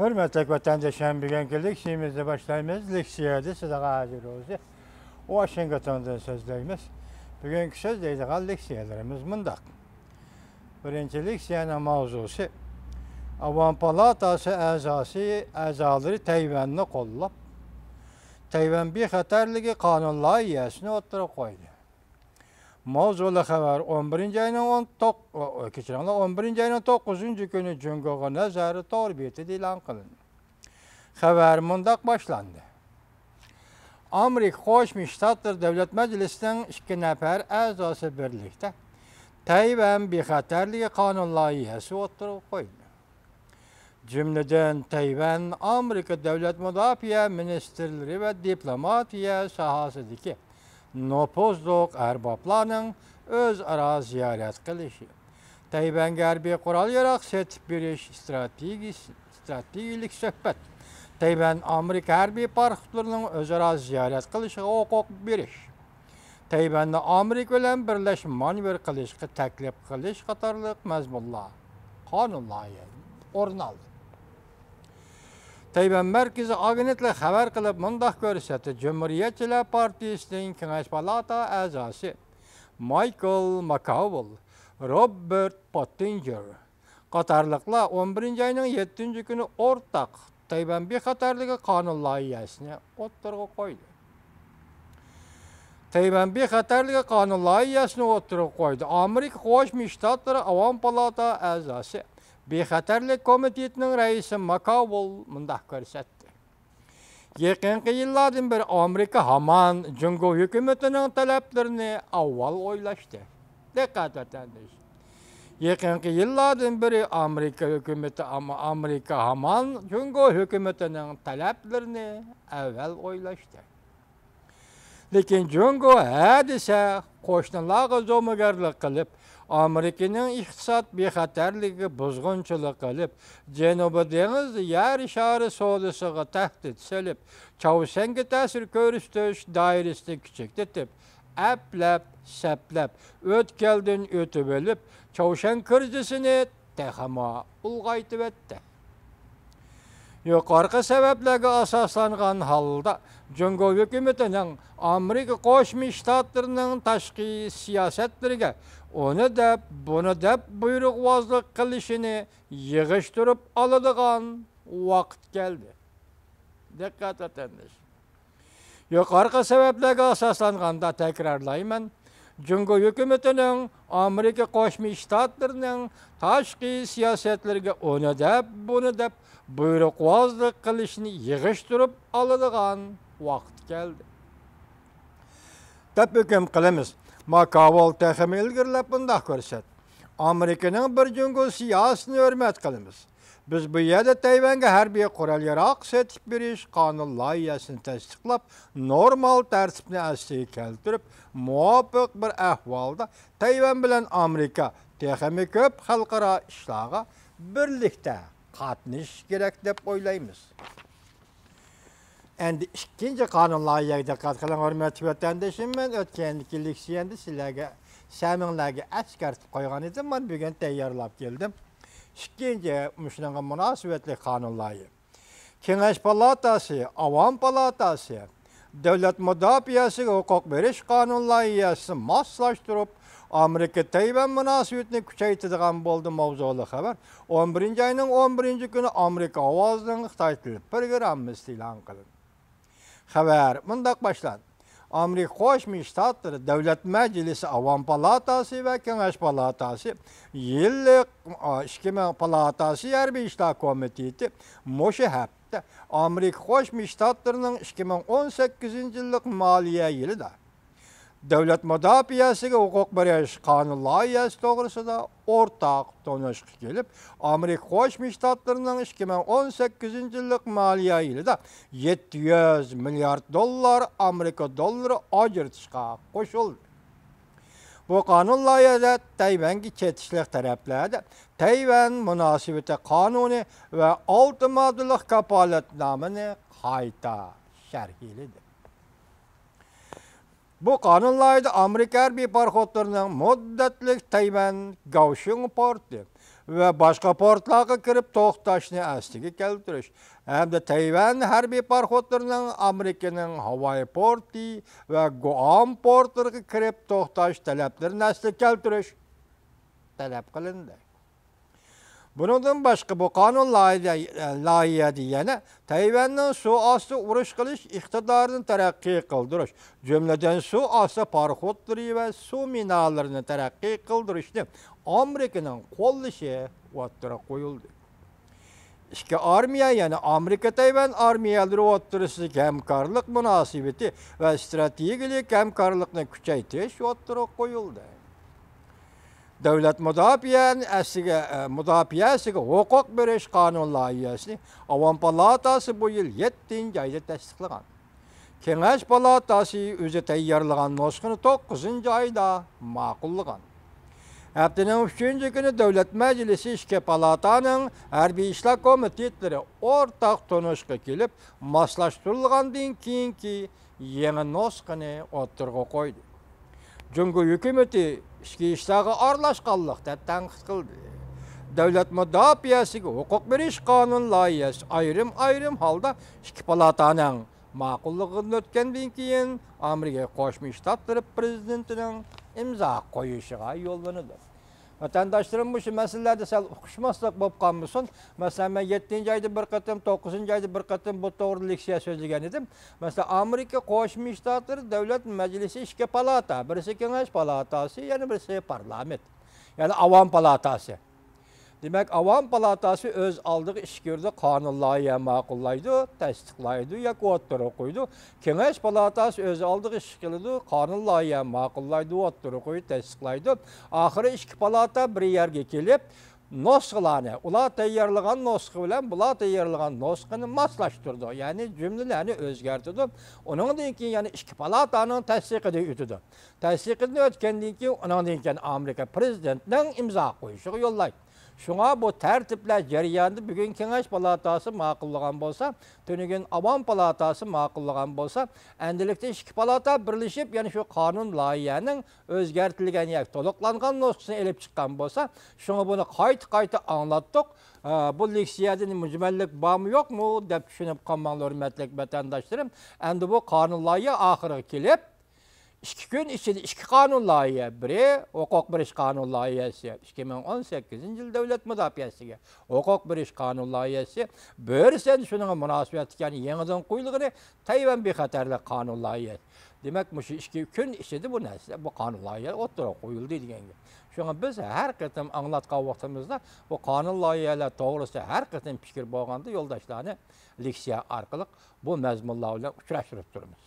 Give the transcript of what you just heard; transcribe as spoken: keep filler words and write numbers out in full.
ھۆرمەتلىك ۋەتەنداشلار، بۈگۈنكى لېكسىيەمىزنى باشلايمىز. لېكسىيەدە سىزگە ھازىر ئۆزى ۋاشىنگتوندىن سۆزلەيمىز. بۈگۈنكى سۆزلەيدىغان لېكسىيەلىرىمىز مۇنداق. بىرىنچى لېكسىيەنىڭ ماۋزۇسى، ئاۋام پالاتاسى ئەزاسى، ئەزالىرى تەيۋەننى قوللاپ، تەيۋەن بىخەتەرلىكى قانۇن لايىھەسىنى ئوتتۇرىغا قويدى. ماۋزۇلۇق خەۋەر ئون بىرىنچى ئاينىڭ ئون توققۇز، ئو، ئو، كەچۈرۈڭلار، ئون بىرىنچى ئاينىڭ توققۇزىنچى كۈنى جۇڭگوغا نەزەر تور بېتىدە ئېلان قىلىندى. خەۋەر مۇنداق باشلاندى. ئامېرىكا قوشما شتاتلىرى دۆلەت مەجلىسىنىڭ ئىككى نەپەر ئەزاسى بىرلىكتە تەيۋەن بىخەتەرلىكى قانۇن لايىھەسى ئوتتۇرىغا قويدى. جۈملىدىن، تەيۋەن ئامېرىكا دۆلەت مۇداپىئە مىنىستىرلىرى ۋە دىپلوماتىيە ساھەسىدىكى نوپۇزلۇق ئەربابلارنىڭ ئۆزئارا زىيارەت قىلىشى، تەيۋەنگە ھەربىي قورال-ياراغ سېتىپ بېرىش ئىستراتېگىيىسى، ئىستراتېگىيىلىك سۆھبەت، تەيۋەن ئامېرىكا ھەربىي پاراخوتلىرىنىڭ ئۆزئارا زىيارەت قىلىشىغا ھوقۇق بېرىش، تەيۋەننى ئامېرىكا بىلەن بىرلەشمە مانېۋىر قىلىشقا تەكلىپ قىلىش قاتارلىق مەزمۇنلار قانۇن لايىھەسىدە ئورۇن ئالدى. تەيۋەن مەركىزىي ئاگېنتلىقى خەۋەر قىلىپ مۇنداق كۆرسەتتى: جۇمھۇرىيەتچىلەر پارتىيىسىنىڭ كېڭەش پالاتا ئەزاسى مايكل ماكاۋېل، روبېرت پوتتىنجېر قاتارلىقلار ئون بىرىنچى ئاينىڭ يەتتىنچى كۈنى ئورتاق تەيۋەن بىخەتەرلىكى قانۇن لايىھەسىنى ئوتتۇرىغا قويدى. تەيۋەن بىخەتەرلىكى قانۇن لايىھەسىنى ئوتتۇرىغا قويدى. ئامېرىكا قوشما شتاتلىرى ئاۋام پالاتا ئەزاسى، بىخەتەرلىك كومىتېتىنىڭ رەئىسى ماكاۋېل مۇنداق كۆرسەتتى: يېقىنقى يىللاردىن بېرى ئامېرىكا ھامان جۇڭگو ھۆكۈمىتىنىڭ تەلەپلىرىنى ئاۋۋال ئويلاشتى. دىققەت، ۋەتەنداش! يېقىنقى يىللاردىن بېرى ئامېرىكا ھۆكۈمىتى، ئام-، ئامېرىكا ھامان جۇڭگو ھۆكۈمىتىنىڭ تەلەپلىرىنى ئەۋۋەل ئويلاشتى. لېكىن جۇڭگو ھە دېسە، قوشنىلارغا زومىگەرلىك قىلىپ، ئامېرىكىنىڭ ئىقتىساد بىخەتەرلىكىگە بۇزغۇنچىلىق قىلىپ، جەنۇبىي دېڭىز يەر شارى سودىسىغا تەھدىت سېلىپ، چاۋشيەنگە تەسىر كۆرسىتىش دائىرىسىنى كىچىكلىتىپ، ئەپلەپ، سەپلەپ، ئۆتكەلدىن ئۆتۈۋېلىپ، چاۋشيەن كىرىزىسىنى تېخىمۇ ئۇلغايتىۋەتتى. يۇقىرىقى سەۋەبلەرگە ئاساسلانغان ھالدا، جۇڭگو ھۆكۈمىتىنىڭ ئامېرىكا قوشما شتاتلىرىنىڭ تاشقى سىياسەتلىرىگە ئۇنى دەپ، بۇنى دەپ بۇيرۇقۋازلىق قىلىشىنى يىغىشتۇرۇپ ئالىدىغان ۋاقىت كەلدى. دىققەت، ۋەتەنداش! يۇقىرىقى سەۋەبلەرگە ئاساسلانغاندا، تەكرارلايمەن، جۇڭگو ھۆكۈمىتىنىڭ ئامېرىكا قوشما شتاتلىرىنىڭ تاشقى سىياسەتلىرىگە ئۇنى دەپ، بۇنى دەپ بۇيرۇقۋازلىق قىلىشنى يىغىشتۇرۇپ ئالىدىغان ۋاقىت كەلدى، دەپ ھۆكۈم قىلىمىز. ماكاۋېل تېخىمۇ ئىلگىرىلەپ مۇنداق كۆرسەتتى: ئامېرىكىنىڭ بىر جۇڭگو سىياسىتىنى ھۆرمەت قىلىمىز. بىز بۇ يەردە تەيۋەنگە ھەربىي قورال-ياراغ سېتىپ بېرىش قانۇن لايىھەسىنى تەستىقلاپ، نورمال تەرتىپنى ئەسلىگە كەلتۈرۈپ، مۇۋاپىق بىر ئەھۋالدا تەيۋەن بىلەن ئامېرىكا تېخىمۇ كۆپ خەلقئارا ئىشلارغا بىرلىكتە قاتنىشىشى كېرەك دەپ ئويلايمىز. ئەمدى ئىككىنچى قانۇن لايىھەگە دىققەت قىلىڭ، ھۆرمەتلىك ۋەتەندىشىم. مەن ئۆتكەندىكى لېكسىيەمدە سىلەرگە، سەمىڭلارگە ئەسكەرتىپ قويغان ئىدىم، مانا بۈگۈن تەييارلاپ كەلدىم. ئىككىنچى، مۇشۇنىڭغا مۇناسىۋەتلىك قانۇن لايىھە. كېڭەش پالاتاسى، ئاۋام پالاتاسى دۆلەت مۇداپىئەسىگە ھوقۇق بېرىش قانۇن لايىھەسىنى ماسلاشتۇرۇپ، ئامېرىكا تەيۋەن مۇناسىۋىتىنى كۈچەيتىدىغان بولدى ماۋزۇلۇق خەۋەر ئون بىرىنچى ئاينىڭ ئون بىرىنچى كۈنى ئامېرىكا ئاۋازىنىڭ خىتاي تىلى پروگراممىسىدا ئېلان قىلىندى. خەۋەر مۇنداق باشلاندى. ئامېرىكا قوشما شتاتلىرى دۆلەت مەجلىسى، ئاۋام پالاتاسى ۋە كېڭەش پالاتاسى يىللىق، ئىككى مىڭ پالاتاسى ھەربىي ئىشلار كومىتېتى مۇشۇ ھەپتە ئامېرىكا قوشما شتاتلىرىنىڭ ئىككى مىڭ ئون سەككىزىنچى يىللىق مالىيە يىلىدا دۆلەت مۇداپىئەسىگە ھوقۇق بېرىش قانۇن لايىھەسى توغرىسىدا ئورتاق تونۇشقا كېلىپ، ئامېرىكا قوشما شتاتلىرىنىڭ ئىككى مىڭ ئون سەككىزىنچى يىللىق مالىيە يىلىدا يەتتە يۈز مىليارد دوللار ئامېرىكا دوللىرى ئاجرىتىشقا قوشۇلدى. بۇ قانۇن لايىھەدە تەيۋەنگە چېتىشلىق تەرەپلەردە تەيۋەن مۇناسىۋىتى قانۇنى ۋە ئالتە ماددىلىق كاپالەتنامىنى قايتا شەرھلىدى. بۇ قانۇن لايىھىدە ئامېرىكا ھەربىي پاراخوتلىرىنىڭ مۇددەتلىك تەيۋەن گاۋشىڭ پورتى ۋە باشقا پورتلارغا كىرىپ توختاشنى ئەسلىگە كەلتۈرۈش ھەمدە تەيۋەن ھەربىي پاراخوتلىرىنىڭ ئامېرىكىنىڭ ھاۋاي پورتى ۋە گۇئام پورتلىرىغا كىرىپ توختاش تەلەپلىرىنى ئەسلىگە كەلتۈرۈش تەلەپ قىلىندى. بۇنىڭدىن باشقا، بۇ قانۇن لايىھە-، لايىھەدە يەنە تەيۋەننىڭ سۇ ئاستى ئۇرۇش قىلىش ئىقتىدارىنى تەرەققىي قىلدۇرۇش، جۈملىدىن سۇ ئاستى پاراخوتلىرى ۋە سۇ مىنالىرىنى تەرەققىي قىلدۇرۇشنى ئامېرىكىنىڭ قوللىشى ئوتتۇرىغا قويۇلدى. ئىككى ئارمىيە، يەنى ئامېرىكا تەيۋەن ئارمىيەلىرى ئوتتۇرىسىدىكى ھەمكارلىق مۇناسىۋىتى ۋە ئىستراتېگىيەلىك ھەمكارلىقنى كۈچەيتىش ئوتتۇرىغا قويۇلدى. دۆلەت مۇداپىئەسىگە، مۇداپىئەسىگە ھوقۇق بېرىش قانۇن لايىھەسىنى ئاۋام پالاتاسى بۇ يىل يەتتىنچى ئايدا تەستىقلىغان. كېڭەش پالاتاسى ئۆزى تەييارلىغان نۇسخىنى توققۇزىنچى ئايدا ماقۇللىغان. ھەپتىنىڭ ئۈچىنچى كۈنى دۆلەت مەجلىسى ئىككى پالاتانىڭ ھەربىي ئىشلار كومىتېتلىرى ئورتاق تونۇشقا كېلىپ، ماسلاشتۇرۇلغاندىن كېيىنكى يېڭى نۇسخىنى ئوتتۇرىغا قويدى. جۇڭگو ھۆكۈمىتى ئىچكى ئىشلارغا ئارىلاشقانلىق دەپ تەنقىد قىلدى. دۆلەت مۇداپىئەسىگە ھوقۇق بېرىش قانۇن لايىھەسى ئايرىم-ئايرىم ھالدا ئىككى پالاتانىڭ ماقۇللۇقىدىن ئۆتكەندىن كېيىن، ئامېرىكا قوشما شتاتلىرى پىرېزىدېنتىنىڭ ئىمزا قويۇشىغا يوللىنىدۇ. ۋەتەنداشلىرىم مۇشۇ مەسىلىلەردە سەل ئۇقۇشماسلىق بولۇپ قالمىسۇن. مەسىلەن، مەن يەتتىنچى ئايدا بىر قېتىم، توققۇزىنچى ئايدا بىر قېتىم بۇ توغرىدا لېكسىيە سۆزلىگەن ئىدىم. مەسىلەن، ئامېرىكا قوشما شتاتلىرى دۆلەت مەجلىسى ئىككى پالاتا، بىرسى كېڭەش پالاتاسى، يەنە بىرسى پارلامېنت، يەنى ئاۋام پالاتاسى. دېمەك، ئاۋام پالاتاسى ئۆز ئالدىغا ئىچكىرىدە قانۇن لايىھە ماقۇللايدۇ، تەستىقلايدۇ ياكى ئوتتۇرىغا قويىدۇ. كېڭەش پالاتاسى ئۆز ئالدىغا ئىش قىلىدۇ، قانۇن لايىھە ماقۇللايدۇ، ئوتتۇرىغا قويىدۇ، تەستىقلايدۇ. ئاخىرى ئىككى پالاتا بىر يەرگە كېلىپ، نۇسخىلارنى، ئۇلار تەييارلىغان نۇسخا بىلەن بۇلار تەييارلىغان نۇسخىنى ماسلاشتۇرىدۇ، يەنى جۈملىلەرنى ئۆزگەرتىدۇ. ئۇنىڭدىن كېيىن يەنە ئىككى پالاتانىڭ تەستىقىدىن ئۆتىدۇ. تەستىقىدىن ئۆتكەندىن كېيىن، ئۇنىڭدىن كېيىن ئامېرىكا پىرېزىدېنتىنىڭ ئىمزا قويۇشىغا يوللايدۇ. شۇڭا بۇ تەرتىپلەر جەريانىدا بۈگۈن كېڭەش پالاتاسى ماقۇللىغان بولسا، تۈنۈگۈن ئاۋام پالاتاسى ماقۇللىغان بولسا، ئەندىلىكتە ئىككى پالاتا بىرلىشىپ، يەنە شۇ قانۇن لايىھەنىڭ ئۆزگەرتىلگەن ياكى تولۇقلانغان نۇسخىسىنى ئېلىپ چىققان بولسا، شۇڭا بۇنى قايتا-قايتا ئاڭلاتتۇق. ئە، بۇ لېكسىيەدە مۈجمەللىك بارمۇ، يوقمۇ دەپ چۈشىنىپ قالماڭلار، ھۆرمەتلىك ۋەتەنداشلىرىم. ئەمدى بۇ قانۇن لايىھە ئاخىرىغا كېلىپ، ئىككى كۈن ئىچىدە ئىككى قانۇن لايىھە، بىرى ھوقۇق بېرىش قانۇن لايىھەسى، ئىككى مىڭ ئون سەككىزىنچى يىل دۆلەت مۇداپىئەسىگە ھوقۇق بېرىش قانۇن لايىھەسى، بىرسى شۇنىڭغا مۇناسىۋەتلىك، يەنى يېڭىدىن قويۇلغىنى تەيۋەن بىخەتەرلىك قانۇن لايىھەسى. دېمەك، مۇشۇ ئىككى كۈن ئىچىدە بۇ نەرسە، بۇ قانۇن لايىھە ئوتتۇرىغا قويۇلدى دېگەن گەپ. شۇڭا بىز ھەر قېتىم ئاڭلاتقان ۋاقتىمىزدا بۇ قانۇن لايىھەلەر توغرىسىدا ھەر قېتىم پىكىر بولغاندا يولداشلارنى لېكسىيە ئارقىلىق بۇ مەزمۇنلار بىلەن ئۇچراشتۇرۇپ تۇرىمىز.